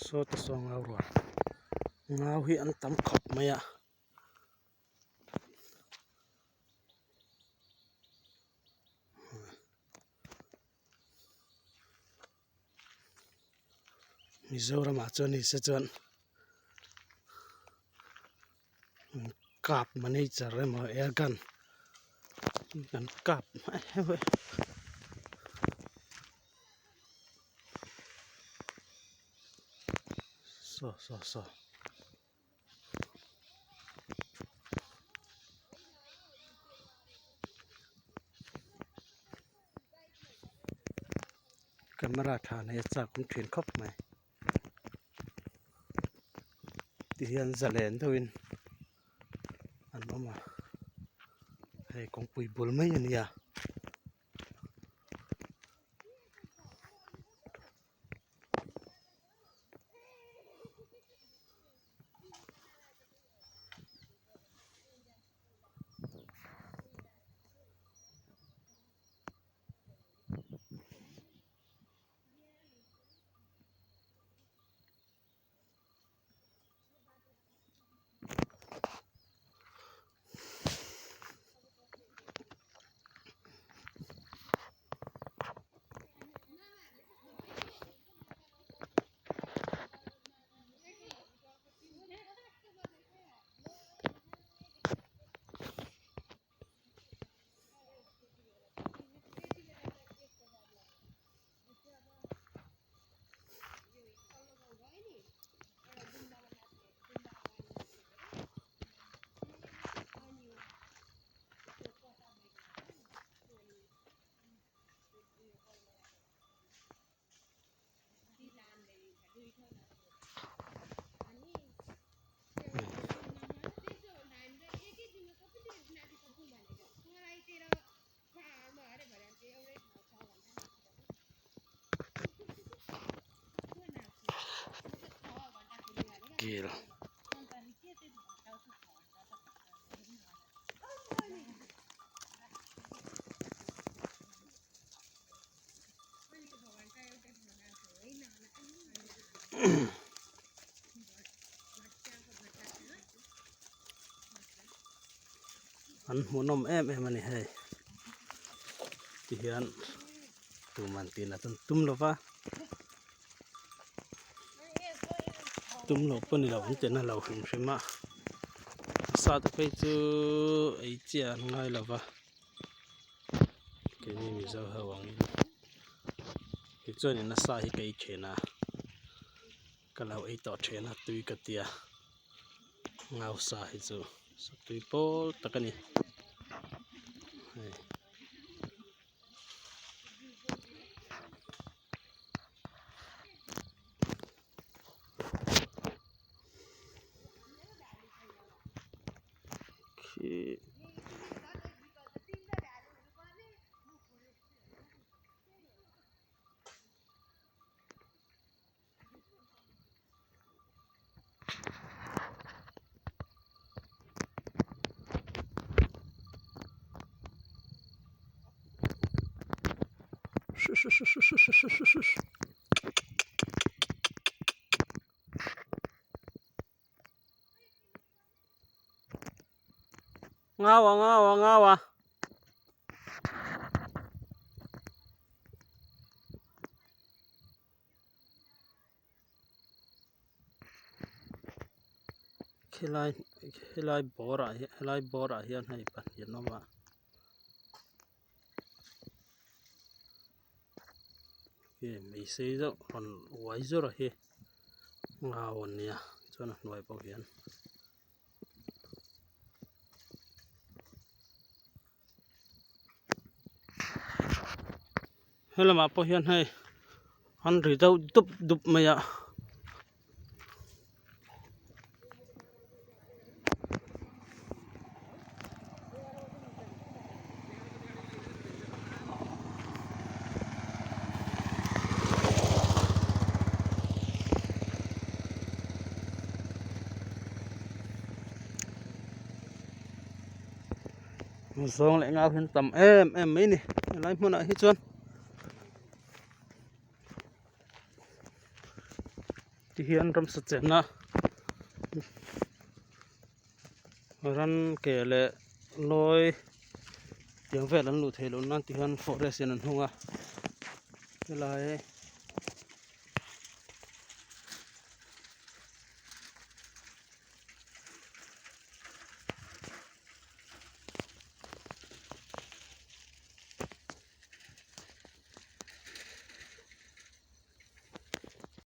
Sawta saw ngau rual ngau hi an tam khawp mai a. Mizoramah chuan ni se chuan kap manager emaw airgun an kap saw saw saw. Camera tha nei a chak awm thin khawp mai tihian zalen deuhin an awm a hei kawngpui bul mai a nia. Kil an hmuhnawm em em a ni hei tihian tuman tihna chu an tum lo va tum loh pawh ni lo an tina lo hrim hrim a sa te phei chu ei chiah an ngai lo va. Keini Mizo ho angin tichuanin nasa hi ka ei thin a ka lo ei tawh thin a tui ka tia ngau sa hi chu sa tui pawl tak a ni hei. Khi Ngau a ngau a ngau a. Khilai helai bawr ah hian helai bawr ah hian hei pahnih an awm a. Hei mei sei deuh rawn uai zawr a hi ngau a nia chuan a hnuai pawh hian. Helamah pawh hian hei an ri deuh dup dup mai a. Zawng leh ngau hian tam em em mai a ni helai hmunah hi chuan. Tihian ramsa chenna ran ke leh lawi tiang vel an luh theih loh nan tihian forest in an hung a helai.